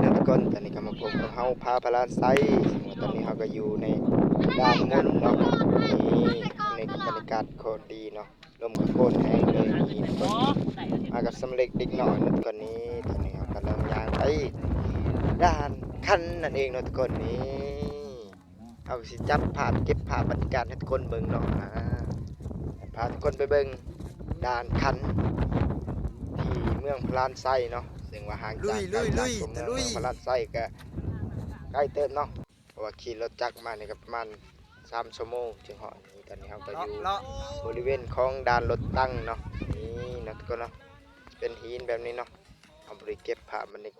ເນາະທຸກຄົນ ຕອນນີ້ກໍມາພົບກັບເຮົາ ພາພະລານໄຊ ເຊິ່ງວ່າຕອນນີ້ເຮົາກໍຢູ່ໃນດ່ານມຸນເນາະ. ນີ້ ໃນບັນຍາກາດໂຄດດີເນາະ ລົມກໍໂຄດແຮງເລີຍ. ນີ້ທຸກຄົນ ມາກັບສຳເລັກເດັກນ້ອຍເນາະທຸກຄົນ. ນີ້ ຕອນນີ້ເຮົາກຳລັງຍ່າງໄປດ່ານຄັນນັ້ນເອງເນາະທຸກຄົນ. ນີ້ ເຮົາກໍຊິຈັບພາບ ເກັບພາບບັນຍາກາດໃຫ້ທຸກຄົນເບິ່ງເນາະ. ອາ ພາທຸກຄົນໄປເບິ່ງດ່ານຄັນທີ່ເມືອງພະລານໄຊເນາະ ເຊິ່ງວ່າຫ່າງຈາກ ລຸຍ ໄກຈາກ ລຸຍ ຕົວເມືອງ ລຸຍ ເມືອງພະລານໄຊກໍໄກເຕີບເນາະ ເພາະວ່າຂີ່ລົດຈັກມານີ້ກໍປະມານສາມຊົ່ວໂມງຈຶ່ງຮອດ. ນີ້ ຕອນນີ້ເຮົາກໍຢູ່ ເລາະ ເລາະ ບໍລິເວນຂອງດ່ານລົດຕັງເນາະ. ນີ້ເນາະທຸກຄົນເນາະ ເປັນຫີນແບບນີ້ເນາະ. ເຮົາບໍ່ໄດ້ເກັບພາບບັນຍາ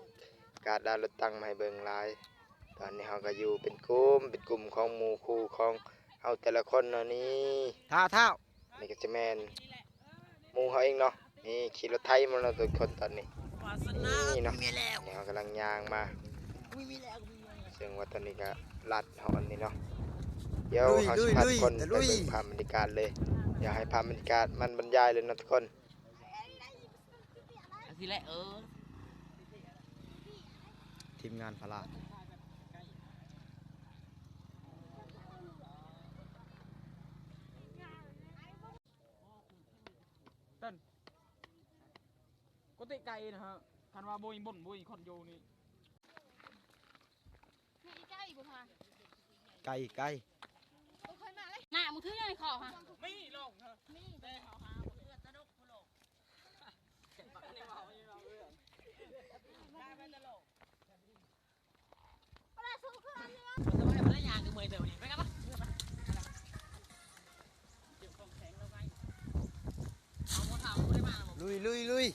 ກາດດ່ານລົດຕັງມາໃຫ້ເບິ່ງຫຼາຍ. ຕອນນີ້ເຮົາກໍຢູ່ເປັນກຸ່ມ ເປັນກຸ່ມຂອງໝູ່ຄູ່ຂອງເຮົາແຕ່ລະຄົນເນາະ. ນີ້ ທ້າວ ທ້າວ ນີ້ກໍຈະແມ່ນໝູ່ເຮົາເອງເນາະ. ນີ້ຂີ່ລົດໄຖມາເນາະທຸກຄົນຕອນນີ້. ນີ້ເນາະ ນີ້ເຮົາກຳລັງຍ່າງມາ ເຊິ່ງວ່າຕອນນີ້ກໍລັດຮອດນີ້ເນາະ. ດຽວເຮົາຊິພາທຸກຄົນໄປເບິ່ງພາບບັນຍາກາດເລີຍ. ດຽວໃຫ້ພາບບັນຍາກາດມັນບັນຍາຍເລີຍເນາະທຸກຄົນ. ຈັ່ງຊີ້ແຫຼະ ເອີ ທີມງານພາລາ ເຕັ້ນ ກົກຕິໄກນະຮະ ຄັນວ່າບໍ່ມີບ່ອນ ບໍ່ມີຄົນຢູ່ນີ້ ມີໄກບໍ່ພາ ໄກ ໄກ ບໍ່ເຄີຍມາເລີຍ. ໜ້າມຶງຖືຫຍັງໃນຄໍຫະ ມີລົງເນາະ ມີ ແຕ່ເຮົາຫາບໍ່ເທື່ອ ຕະດົກຜູ້ລົງ ລຸຍ ລຸຍ ລຸຍ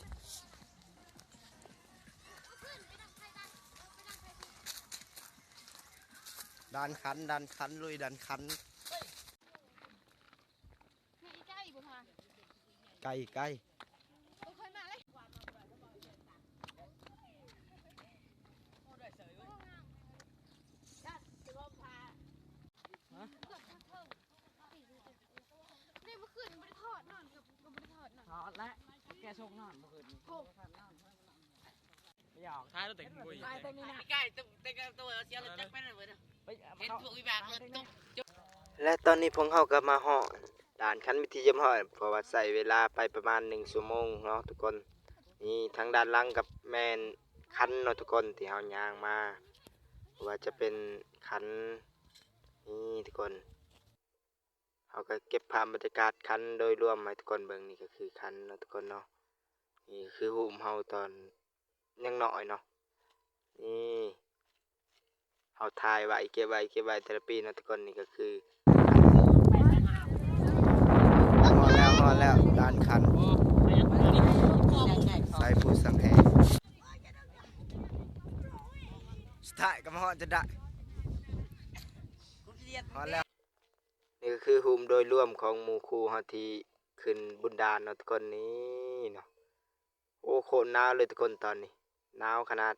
ດ່ານຄັນ ດ່ານຄັນ ລຸຍດ່ານຄັນ. ມີໄກບໍ່ພາ ໄກ ໄກ ບໍ່ເຄີຍມາເລີຍ. ນີ້ເມື່ອຄືນບໍ່ໄດ້ຖອດນອນ ກໍບໍ່ໄດ້ຖອດນອນ ຖອດແລ້ວ ແກສົ່ງນອນເມື່ອຄືນນີ້. ແລະຕອນນີ້ພວກເຮົາກໍມາຮອດດ່ານຄັນເປັນທີ່ຮຽບຮ້ອຍ ເພາະວ່າໃຊ້ເວລາໄປປະມານໜຶ່ງຊົ່ວໂມງເນາະທຸກຄົນ. ນີ້ທາງດ້ານຫຼັງກໍແມ່ນຄັນເນາະທຸກຄົນ ທີ່ເຮົາຍ່າງມາ ບໍ່ວ່າຈະເປັນຄັນ ນີ້ທຸກຄົນ ເຮົາກໍເກັບພາບບັນຍາກາດຄັນໂດຍລວມໃຫ້ທຸກຄົນເບິ່ງ. ນີ້ກໍຄືຄັນເນາະທຸກຄົນເນາະ ນີ້ກໍຄືຮູບເຮົາຕອນຍັງນ້ອຍເນາະ. ນີ້ເຮົາຖ່າຍໄວ້ ເກັບໄວ້ ເກັບໄວ້ແຕ່ລະປີເນາະທຸກຄົນ. ນີ້ກໍຄືຮອດແລ້ວ ຮອດແລ້ວດ່ານຄັນ ສາຍພູສັງແຫ ສຸດທ້າຍກໍມາຮອດຈົນໄດ້ ຮອດແລ້ວ. ນີ້ກໍຄືຮູບໂດຍລວມຂອງໝູ່ຄູ່ເຮົາທີ່ຂຶ້ນບຸນດ່ານເນາະທຸກຄົນ. ນີ້ເນາະ ໂອ້ ໂຄດໜາວເລີຍທຸກຄົນ ຕອນນີ້ໜາວຂະໜາດ.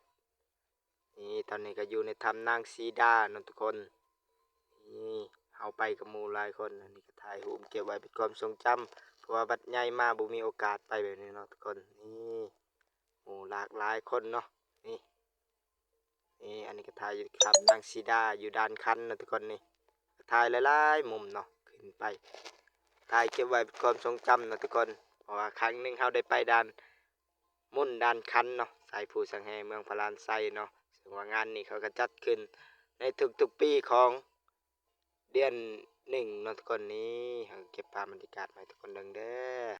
ນີ້ຕອນນີ້ກໍຢູ່ໃນຖ້ຳນາງສີດາເນາະທຸກຄົນ. ນີ້ເຮົາໄປກັບໝູ່ຫຼາຍຄົນ ອັນນີ້ກໍຖ່າຍຮູບເກັບໄວ້ເປັນຄວາມຊົງຈຳ ເພາະວ່າບັດໃຫຍ່ມາບໍ່ມີໂອກາດໄປແບບນີ້ເນາະທຸກຄົນ. ນີ້ໝູ່ຫຼາກຫຼາຍຄົນເນາະ ນີ້ ນີ້ ອັນນີ້ກໍຖ່າຍຢູ່ຖ້ຳນາງສີດາ ຢູ່ດ່ານຄັນເນາະທຸກຄົນ. ນີ້ກໍຖ່າຍຫຼາຍໆມຸມເນາະ ຂຶ້ນໄປ ຖ່າຍເກັບໄວ້ເປັນຄວາມຊົງຈຳເນາະທຸກຄົນ ເພາະວ່າຄັ້ງໜຶ່ງເຮົາໄດ້ໄປດ່ານມຸນດ່ານຄັນເນາະ ສາຍພູສັງແຫ ເມືອງພະລານໄຊເນາະ. ເຊິ່ງວ່າງານນີ້ເຂົາກໍຈັດຂຶ້ນໃນທຸກໆປີຂອງເດືອນໜຶ່ງເນາະທຸກຄົນ. ນີ້ເຮົາເກັບພາບບັນຍາກາດມາໃຫ້ທຸກຄົນເບິ່ງເດີ.